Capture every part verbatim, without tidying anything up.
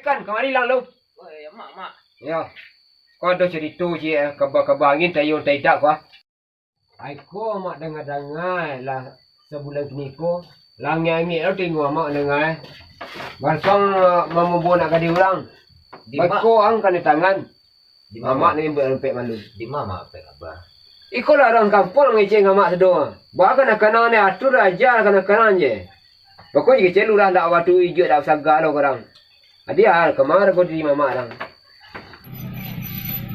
Kan kamari lah lu. Oi, mak, mak. Yo. Ko ado carito ciek, kaba-kaba angin tayuang taidak ko. Ai ko mak danga-danga lah sabulan kini ko. Langik-langik lo tengok mak danga. Basang mamubo nak gadi urang. Di mak. Bako ang kanai tangan. Di ma, mak ni buek ampek malu. Di ma mak ampek kaba? Iko lah urang kampuang mangecek ngamak sado. Ba kanang-kanang ni atur aja kanang-kanang je. Pokok je kecek lurah ndak batu ijuak dak saga lo korang. Adi ah, kamari ko di mamak dang.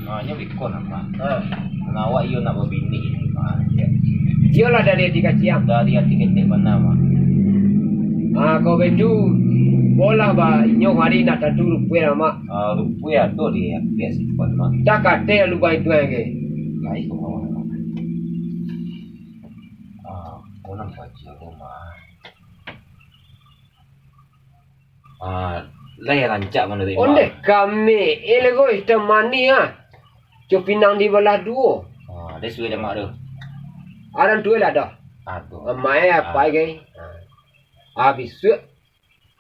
Ah, nyo biko nama. Ha. Nah, awak iyo nak babini. Ah, iyo. Iyo lah dari ati kaciang. Dari ati ketek bana, Mak. Ah, kau betu. Bolah ba inyo hari nak tantu rupiah, Mak. Ah, rupiah tu di ati simpan, Mak. Dah kate lubang itu lagi. Lai ke bawah, Mak. Ah, kau nampak je, Mak. Ah, lai rancak manuruik mak. Ondeh kami, eh, lego hitam manih, ah. Cupinang dibalah duo. Ah, dah suai dah mak tu. Aran tu lah dah. Ah, tu. Amai apai gai. Ah, bisuak.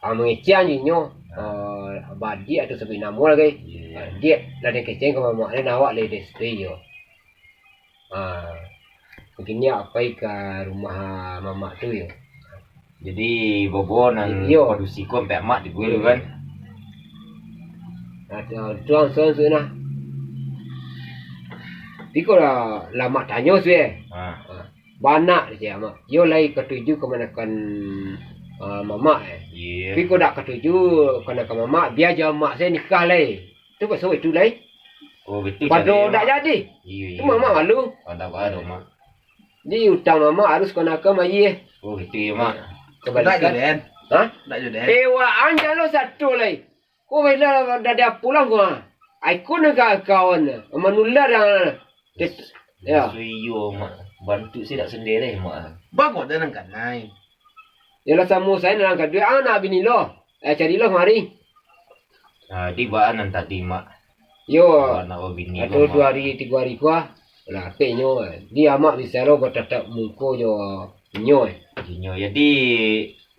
Ah, mangecek anjingnyo. Ah, badiak atau sabik namo lah gai. Iya, iya. Ah, diak lah dikecek ka mamak dia, awak lah D S P yo. Ah, mungkin nyo apai ka rumah mamak tu yo. Jadi, bobo nan iyo. Padusi ko ampek amak di gue tu kan. Nah, tu, tu langsung tu nah. Iko lah, lah mak tanyo suai. Ha. Ha. Banak je amak. Yo lai katuju kamanakan, ah, mamak, eh. Iya. Tapi ko dak katuju kamanakan mamak, bia jo amak suai nikah lai. Tu pasal itu lai. Oh, betul. Pado dak jadi. Iya, iya. Tu mamak malu. Ada apa tu, Mak? Di utang mamak harus kau nak kembali, eh. Oh, itu ya, Mak. Kembalikan. Tak jual, Den. Hah? Tak jual, Den. Eh, wah, anjalo satu lai. Kau bila dah dia pulang kau, ah. Ai, kau nak kawan. Manular dah. Ya. Suyo, Mak. Bantu sih tak sendiri, Mak. Bagus dah nang kanai. Yalah, samo saya nang kaduo, anak bini lo. Eh, cari lo mari. Ah, di baan nan tadi, Mak. Yo. Anak bini atau lo, Mak. Duo hari, tigo hari kuah. Lah, ape nyo, eh. Di amak bisa lo batatap muko jo nyo, eh. Inyo, jadi,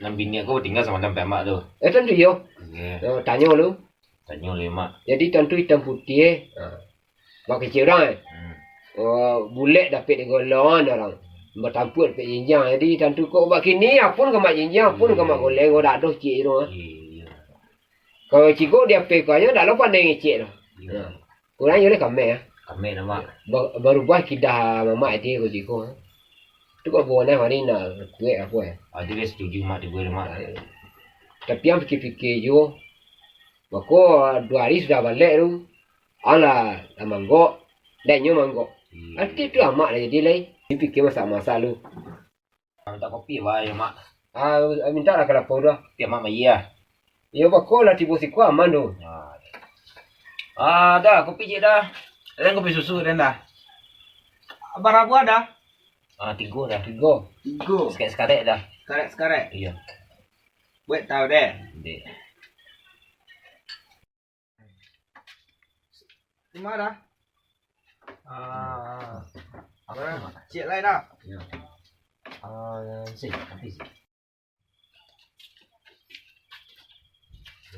nan bini aku tinggal samo sampai amak tu. Eh, tantu yo. Iya. Yo, tanyo lu. Tanyo lu, Mak. Jadi, tantu hitam putih, eh. Ha. Bak kecek urang, eh. Hmm. Oh, bulek dapek digolongan urang. Batampuak dapek jinjang. Jadi, tantu kok bak kini, apun ka mak jinjang, apun ka mak goleng, kok dak ado cek tu, ah. Iya, iya. Kalau cigo di ape ko nyo, dak lo pandai ngecek tu. Iya. Nah. Kurang yo leh kamek, ah. Kamek nama. Ba-, barubah kidah mamak ati ko cigo, ah. Tu kok boneh mari nak kuek apo, eh. Ah, tu dia setuju mak tibo, Mak. Tapi ang pikir-pikir juo, bako duo hari sudah balek tu, Alah, lah manggok. Dek nyo manggok. Hmm. Ati tu amak lah jadi lai. Dipikia masak-masak lu. Minta kopi, Bah, ya, Mak. Ah, minta lah kalapo dah. Tapi amak bayia. Iyo, bako lah tibo siko aman tu. Ah, dah, kopi je dah. Dan kopi susu, dan dah. Bara buah dah? Ah, tigo dah. Tigo. Tigo. Sekarek-sekarek dah. Sekarek-sekarek. Iyo. Buek tau deh. Dek. Di ma dah? Ah, apa nama? Cik lai dah. Ya. Ah, sih, nanti sih.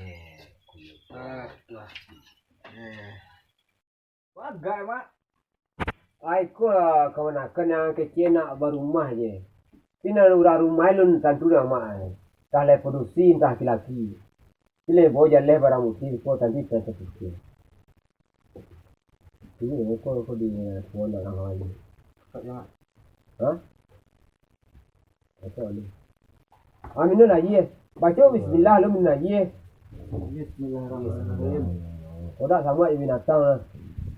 Eh, kuyu. Ah, lah. Eh. Wagai, Mak. Ai, ko lah kamanakan nan kecek nak barumah je. Tapi nan urang rumah lun tantu dek amak ai. Entah lai padusi, entah laki-laki. Pilih bao jaleh barang bukti ko tanti ka tapikia. Ini ko, ko di, ko nak urang lain. Cakap je, Mak. Hah? Baco ni. Ah, minum aia. Baco bismillah lu minum aia. Bismillahirrahmanirrahim. Kodak samo aia binatang lah.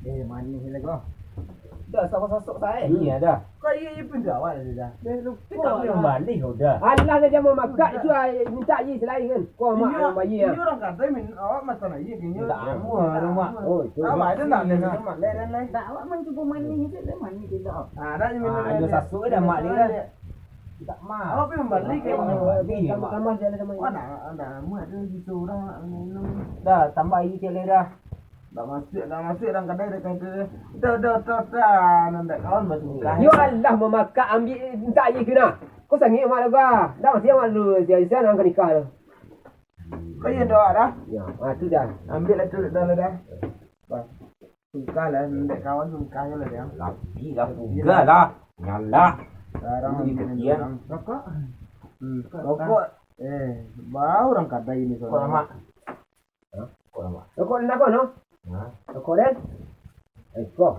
Eh, manih lah kau. Dah, sasak-sasak sae. Hmm. Iya dah. Kau iya, iya pun gawat dah. Eh, lu, tapi kau tak boleh manih kau dah. Alah, dah jangan mamakak itu, ah, minta aia selain kan. Kau mak yang bayar. Iya, orang kata min-, awak makan aia kayaknya. Tak amuah, mak. Oh, itu. Awak ada tak ada minum mak? Lai, lai, lai. Tak, awak main cuba manih je, dah manih je dah. Ah, dah je minum. Ah, aia sasak dah mak dia dah. Tak mah. Awak pergi membalik ke mana? Tambah, tambah, tambah, tambah. Wah, nak, nak, nak, ada gitu orang nak minum. Dah, tambah aia cek lai dah. Dah masuk, dah masuk dalam kedai dah kata dia. Dah, dah, dah, dah. Nandak kawan masuk. Ya Allah, mamakak ambil minta aia kena. Kau sangik mak dah. Dah masih mak dulu, sia-sia nak nikah tu. Apa yang doa dah? Ya, ah, tu dah. Ambil lah tu dah lah dah. Bah. Sungkah lah, ndek kawan sungkah je lah dia. Lagi lah, pugah lah. Nyalah. Sekarang ambil dulu orang. Rokok? Hmm. Rokok. Eh, bau orang kadai ni. Kok lama? Hah? Kok lama? Rokok ndak kau, no? Hah? Rokok den? Eh, kok.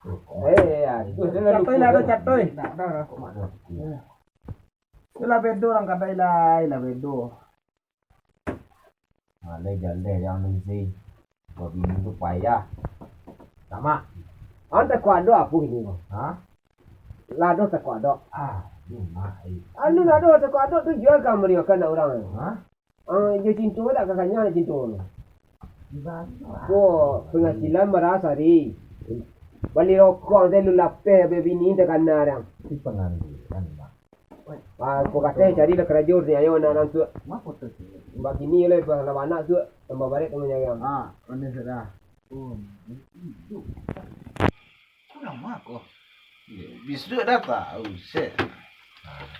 Rokok. Eh, ya. Catoi lah, ada catoi. Ndak ada. Kok mana? Itulah bedo orang kadai lah, lah bedo. Alai jaleh yang nan si babini tu payah. Tamak. An takuadok apo kini ko? Hah? Lado takuadok. Ah, ni mak ai. Anu lado takuadok tu jual ka mari makan nak urang. Hah? Ah, jo cinto dak ka kanyang nak cinto tu. Ko penghasilan bara sari. Bali rokok teh lu lapeh babini takana dang. Di pangangguran, Mak. Ah, ko kateh cari lah karajo ni ayo anak-anak tu. Mak foto tu. Bagini lah bang lawan anak tu tambah barek tambah nyayang. Ah, mana sudah. Oh, itu. Kurang mak ko. Bisuak dah tahu, set.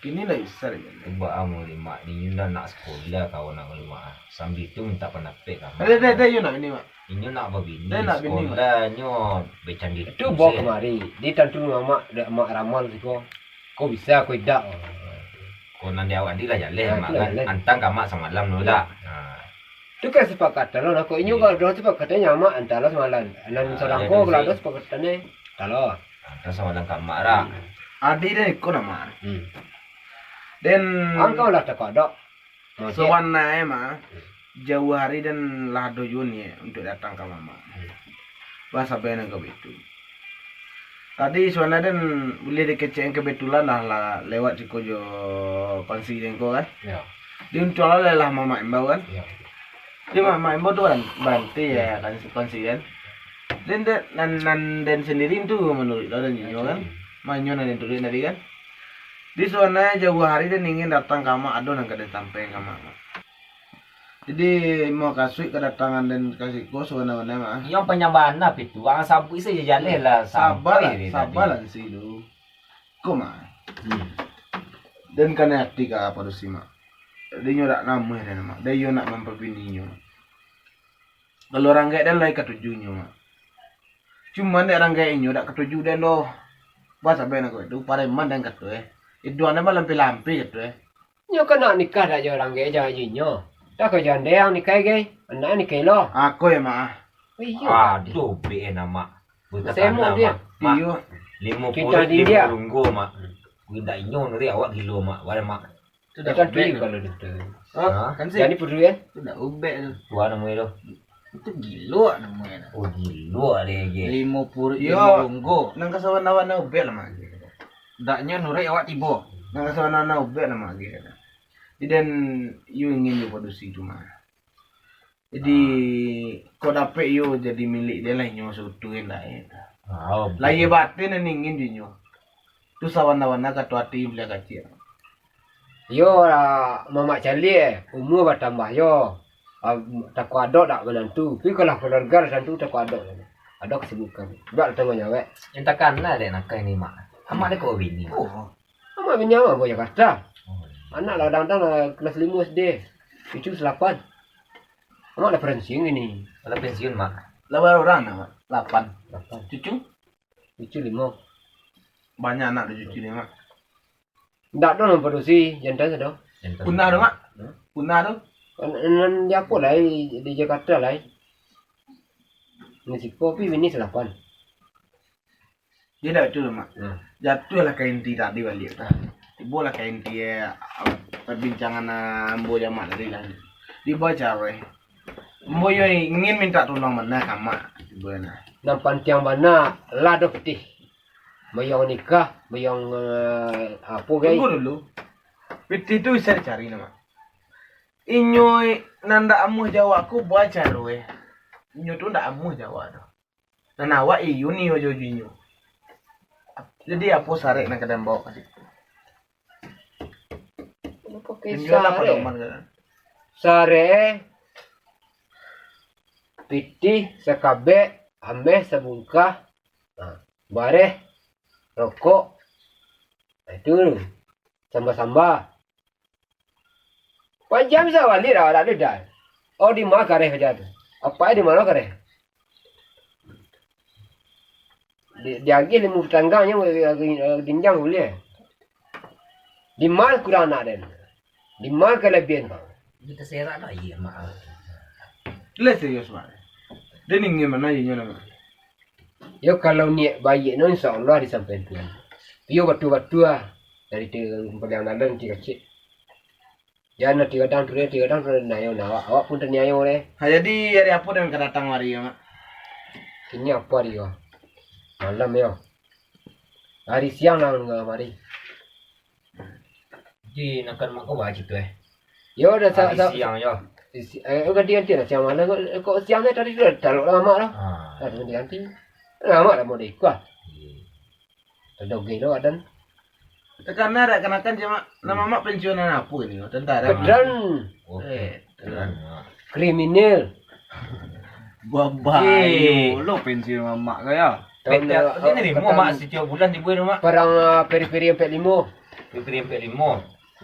Kini lah bisa lagi. Cubo amu lima ni inyo dah nak sekolah kawan nak lima. Sambil tu minta pandapek kamu. Ada ada ada you nak ini mak. Inyo nak babini. Dia nak bini, Mak. Sekolah nyo becandi. Itu bawa kemari. Di tantu mamak, dak mak ramal siko. Ko bisa, ko idak. Ko nan di awak di lah jaleh, Mak, kan. Antang ka mak samalam dulu dah. Nah. Tu kan sepakatan lo, nak ko inyo kalau dah sepakatan nyo mak antah lo samalam. Nan sorang ko kalau ado sepakatan ni, antah lo. Antah samalam ka mak dah. Adi dah iko nama. Hmm. Den angkau lah takodok. Sabananyo mah, jauah hari den lah ado juo niaik untuak datang ka mamak. Basabaik nan ka baitu. Tadi sabananyo den buliah dikecekan kebetulan lah, lah lewat siko jo kongsi den ko kan. Yo. Di untuak lah, lah mamak imbau kan. Yo. Di mamak imbau tu kan, banti ya kan kongsi kan. Den, den, nan, nan den sandiri tu manuruik lah den inyo kan. Manyo nan den turuik tadi kan. Di sabananyo jauah hari den ingin datang ka mak, ado nan ka den sampaikan ka mak. Jadi, mukasuik kadatangan den ka siko sabananyo mah. Iyo panyambahan lah, Pitu. Ang sabuik sajo jaleh lah. Sabalah, sabalah si tu. Ko mah. Hmm. Den kanai ati ka padusi mak. Dinyo dak namuah den mak. Den iyo nak mampabininyo. Kalau ranggaik den lai katuju inyo mak. Cuman dek ranggaik inyo dak katuju den doh. Basabaik nan ko itu, pareman den kato eh. Iduang den mah lampi-lampi kato eh. Nyo kan nak nikah dak jo ranggaik jo inyo. Dak ko jo andai ang nikah gai. Anak nikah lo. Ako ya mak. Oh iyo. Aduh, B N amak. Semua dia. Iyo. Limo puluh limo lunggo mak. Indak inyo nuri awak gilo mak. Bare mak. Itu dah ubek tu. Kalau gitu. Hah? Kan sih. Jadi peduli kan? Itu dah ubek tu. Tua namonyo tu. Itu gilo namonyo tu. Oh, gilo deh je. Limo puluh limo lunggo. Nang kasawan-awan ubek lah mak. Daknyo nuruik awak tibo. Nang kasawan-awan ubek lah mak. Jadi den yo ingin yo padusi tu mah. Jadi ko dapek yo jadi milik den lah inyo seutuh indak eh. Lahia batin nan ingin dinyo. Tu sawana-wana kato ati buliah kacik. Iyo lah, mamak caliak, umua batambah yo. Ah, takuadok dak manantu. Tapi kalau keluarga tantu takuadok. Ado kesibukan. Bak tangguang jawek. Yang takana dek nakah ini mak. Amak dek ko bini. Oh. Amak bini amak buat Jakarta. Anak lah kadang-kadang lah kelas limo S D. Cucu salapan. Amak lah pensiun ini. Lah pensiun mak. Lah bara urang nak mak? Lapan. Lapan. Cucu? Cucu limo. Banyak anak tu cucu ni mak. Ndak ado nan padusi, jantan sado. Punah tu mak. Punah tu. Nan di apo lai di Jakarta lai. Ni siko pi bini salapan. Jadi dak tu mak. Jatuahlah ka inti tadi baliak tu. Tibolah ka inti eh, perbincangan ah, ambo jo amak tadi lah. Di bawah caro eh. Ambo yo ingin minta tolong bana ka amak. Tibo nah. Nan pantiang bana lah doh pitih. Bayang nikah, bayang eh, apo gai. Tunggu dulu. Pitih tu bisa dicari nah mak. Inyo nan dak amuah jawab ko bawah caro eh. Inyo tu dak amuah jawab tu. Nan awak iyo ni ojo inyo. Jadi apo sarek nan ka den bawa ka situ? Tunjuaklah padoman ka den. Sarek, pitih sakabek, ameh sabungkah, nah, bareh, rokok, nah, itu samba-samba. Pajam sawali dah, dak ado dah. Oh, di ma kareh aja tu? Apak di ma kareh? Di, diagiah limo batanggangnyo, eh, eh, dinjang buliah. Di ma kurang anak den? Di ma kalabiahan bang? Kita serak lah, iya, Mak. Lah serius, Mak. Den ingin mano inyo, Mak? Yo, kalau niat baiak no, insya Allah disampaikan Tuhan. Iyo, batua-batua dari ti-, paliang dalam ti kacik. Jan nanti kadang tu, nanti kadang tu, nah, yo, nah, awak, awak pun taniayo deh. Ha, jadi hari apo den ka datang mari, Mak? Kini apo hari, yo? Malam, yo. Hari siang lah, kamari. Di nakan mak kau wajib tu, eh. Yo, dah sa-, Hari sa-, siang, yo. Isi-, eh, ganti-ganti lah siang malam. Kok, kok siang tadi tu dah talok lah mak lah. Ah. Dah ganti-ganti. Lah mak dah mau dah ikut lah. Iya. Tadogeh lo adan. Takana dak kanakan je, Mak. Nama Mak pensiunan apo ini? Tentara, Mak? Kedan. Oh, Eh, kedan, Mak. Kriminal. Babayo lo pensiun mamak ko yo. Tahun, Peta-, eh, dia nerima, petang-, Mak, setiap bulan tiba tu, Mak. Perang, ah, Peri-Peri ampek limo. Peri-Peri ampek limo.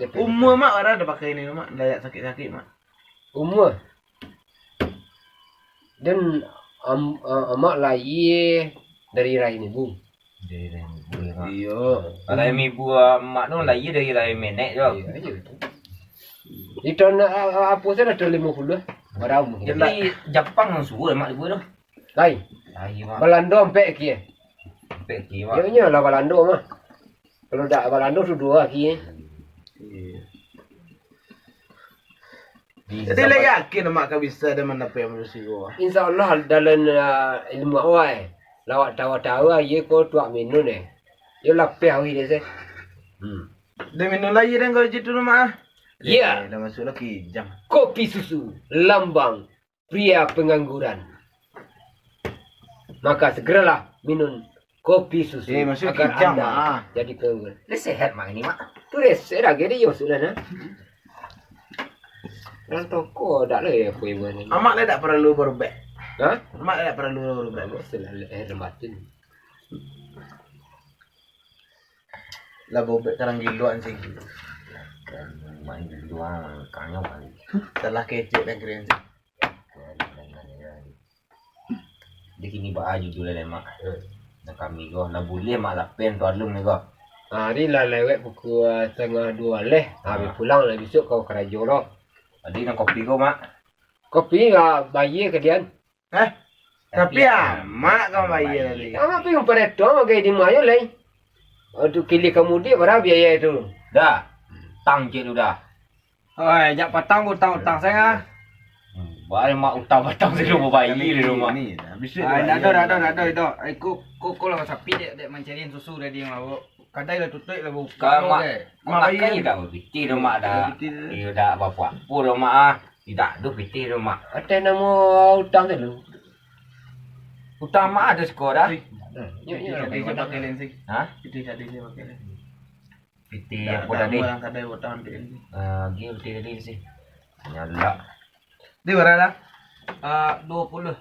Dia Peri-Peri. Umur Mak bara dah pakai ni, Mak? Layak sakik-sakik, Mak. Umur? Dan am-, a-, amak lahia dari rahim ibu. Dari rahim ibu, yo, Mak. Iyo. Rahim ibu, amak tu lahia dari rahim nenek tu. Iyo, iyo. Di tahun, a-, a-, apo sajo, tahun limo puluah. Barau mungkin. Tapi Japang nan suruah, Mak, ibu tu. Lain. Lahia, Mak. Balando ampek kie. Ampek kie, Mak. Yo, inyo lah Balando mah. Kalau dak Balando tu duo kie. Iyo. Jadi, lai yakin Mak ka bisa den mandapek manusia ko? Insya Allah, dalam, ah, ilmu awai, lawak tawa-tawa, iyo ko tuak minun, eh. Yo lapeh awih deh, seh. Hmm. Den minun lai den kalau jitu, Mak, ah? Iya. Eh, dah masuk lah kijang. Kopi susu, lambang pria pengangguran. Maka segeralah minum kopi susu. Eh, maksud agar kijang, Anda Mak, ah. Jadi pengangguran. Dia sehat, Mak, ini, Mak. Tu resek dah, jadi yo sudah, nah. Orang toko dak lah ya, apa yang mana. Amak lah dak perlu berubah. Hah? Amak lah dak perlu berubah. Amak selalu, eh, lembatin. Lah bobek karang giluan sih. Main di luar, kanyang kali. Salah kecek dan keren sih. Di kini baa jujur lah, Mak. Nah, kami ko, lah buliah, Mak, lapen tu alun ni ko. Hari lah lewat pukul, ah, setengah dua leh. Habis pulang lah besok kau karajo lo. Tadi nak kopi ko, Mak. Kopi lah bayar ke dian. Hah? Tapi amak ka bayar tadi. Amak pi umpar itu, amak gaya di mayo lai. Untuk kili kamudi, bara biaya itu? Dah. Tang cek tu dah. Oi, jak patang utang-utang saya. Hmm, bare mak utang patang saya mau bayar di rumah. Ni, dah. Ai, ndak ado, ndak ado, ndak ado, ndak ado. Ai, ko, ko, ko lah sapi dek, dek mancari susu tadi yang lauk. Kadai lah tutuik lah, buka. Ka mak, mak makan dah, pitih dah mak dah. Pitih dah. Iyo dah, bapak pun dah mak ah. Tidak, tu pitih tu, Mak. Ateh namo utang tu lu? Utang Mak ada siko dah. Sih. Hmm, yo, yo, pitih tadi saya pakai lensi. Hah? Pitih tadi saya pakai lensi. Pitih apo tadi? Dah, dah, kadai utang di lensi. Ah, gi pitih tadi sih. Nyalak. Di bara dah? Ah, dua puluh.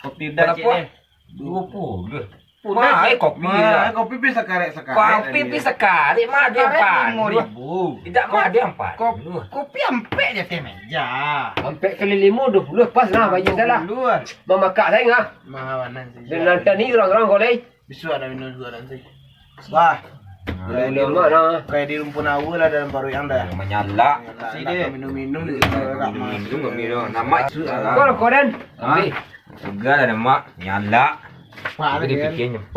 Kopi dah, Cik, eh. Dua puluh. Mah, eh, kopi lah. Kopi bisa karek sakarek. Kopi bisa karek, mah, dia empat. Lima ribu. Tidak, mah, dia empat. Kopi ampek di ateh meja. Ampek kali limo, dua puluh, pas lah, bayar salah. Dua puluh. Mamakak saya ngah. Mahal mana sih? Dan nanti ni orang-orang kau lai. Bisa ada minum juga nanti. Wah. Nah, kayak di, kayak di rumpun awa lah dalam paruik yang dah. Manyalak. Manyalak, minum-minum. Minum-minum, minum. Nama itu? Kau, kau, Dan? Hah? Segar ada, Mak. Nyalak. Pak, dia pikir nyempak.